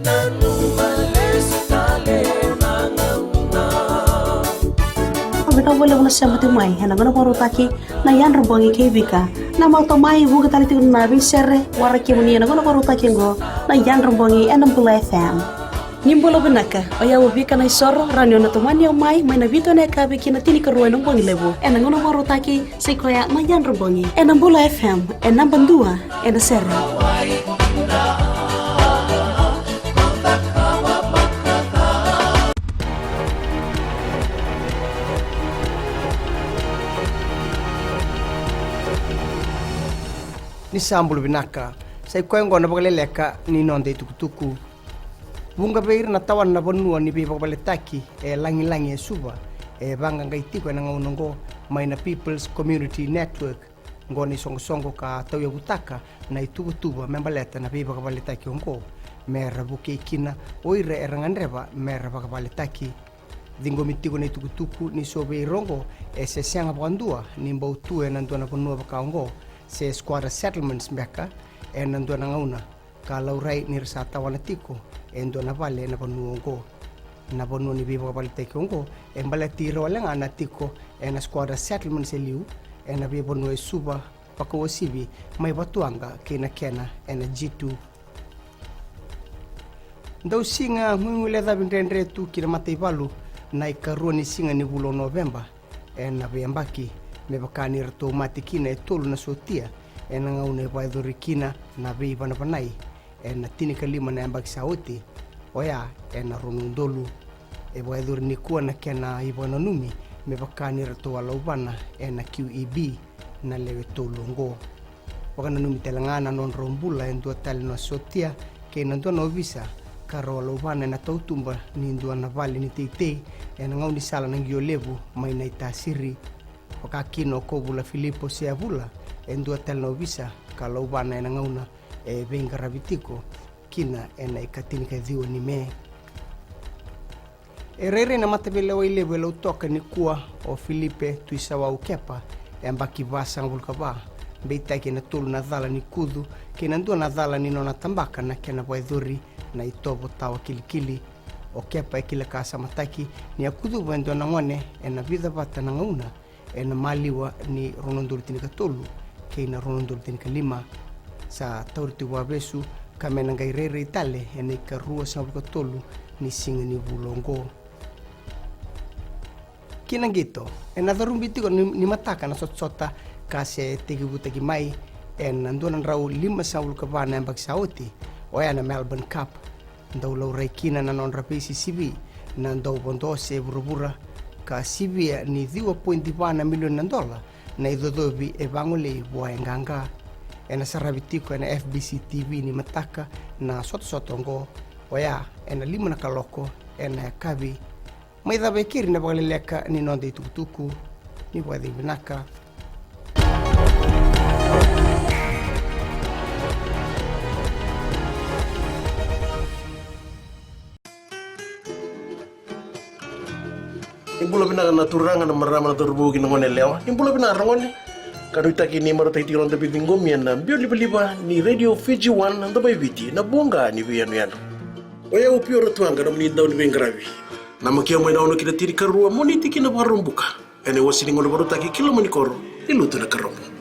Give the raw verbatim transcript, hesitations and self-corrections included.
Au vinaka vakalevu na sema tiko mai ena gauna vakarautaki na Yadra Bogi kei Vika. Na mata mai vuka tale tiko na veisere waraki kemuni ena gauna vakarautaki oqo na Yadra Bogi ena Bula F M. Ni bula vinaka, o yau o Vika Naisoro, rawa ni o na tomani au mai, mai na vitu ena yakavi ki na tinikarua ena bogi levu. Ena gauna vakarautaki, sa i koya na Yadra Bogi. Ena Bula F M, e naba dua, ena sere. Ni sa bula vinaka, sa i koya oqo na vakaleleka ni noda itukutuku. Vuqa vei ira na tawana na vanua ni veivakavaletaki e lagilagi e Suva, e vaqaqai tiko ena gauna oqo mai na People's Community Network. Oqo na isoqosoqo ka tauyavutaka na ituvatuva me baleta na veivakavaletaki oqo, me ra vukei kina o ira era gadreva me ra vakavaletaki. Ciqomi tiko na itukutuku ni so vei ira oqo e se sega vakadua ni bau tu ena dua na vanua vaka oqo, se squatter settlements beka, ena dua na gauna ka laurai ni ra sa tawana tiko e dua na vale ena vanua oqo. Na vanua ni veivakavaletaki oqo e baleti ira wale ga na tiko ena squatter settlements e liu ena veivanua e Suva, vakauasivi mai Vatuwaqa kei Nakena ena G two. Dau siga guiguilecavi dredre tu ki na mataivalu na ikarua ni siga ni vula o Noveba ena veiyabaki, me vaka ni ratou mate kina e tolu na sotia ena gauna e vakayacori kina na veivanavanai ena tinikalima na yabaki sa oti, oya ena rua na udolu. E vakayacori nikua na kena ivakananumi me vaka ni ratou a lauvana ena Q E B na lewe tolu oqo. Vakananumi tale ga na nodrau bula e dua tale na sotia kei na dua na ovisa ka rau a lauvana ena tautuba ni dua na vale ni teitei ena gaunisala na Qiolevu mai Naitasiri. Vaka kina o Kovula Filipo Seavula, e dua tale na ovisa ka lauvana ena gauna e veiqaravi tiko kina ena ikatinikaciwa ni Me. E rairai na mataveilewai levu e Lautoka nikua, o Filipe Tuisawau Kepa, e yabaki vasagavulu ka va, beitaki ena tolu na cala ni kucu kei na dua na cala ni nona tabaka na kena vakayacori na itovo tawa kilikili. O Kepa e kila ka samataki ni a kucuva e dua na gone ena vica vata na gauna ena maliwa ni rua na udolu tinikatolu kei na rua na udolu tinikalima. Sa tauri tiko vakavesu ka me na qai rairai tale ena ikaruasagavulu ka tolu ni siga ni vula oqo. Ki na qito, ena carubi tiko ni, ni mataka na sotasota ka se tekivutaki mai ena dua na drau limasagavulu ka va na yabaki sa oti, oya na Melbourne Cup. Dau laurai kina na nodra veisisivi na dauvodo se vuravura, ka sivia ni ciwa poidi va na milioni na dola na icocovi e vagolei vua e qaqa. Ena saravi tiko ena F B C T V ni mataka na sotasota oqo, oya ena lima na kaloko ena yakavi. Mai cava e keri na vakaleleka ni noda itukutuku. Ni vakacegu vinaka. Ni bula vinaka na turaga, na marama, na cauravou kei na gone yalewa. Ni bula vinaka ragone. Ka nuitaki ni marautaki tiko na noda veiciqomi ena biau livaliva ni Radio Fiji One, na domo i Viti, na buqa ni veiyanuyanu. O yau Pio Ratuaqa, nomuni dau ni veiqaravi. Namaki au mai na ono ki na tinikarua, Moniti ki na Vakaraubuka. Ena iwase ni gauna vakarautaki ki loma ni koro ni Lotu Nakarobo.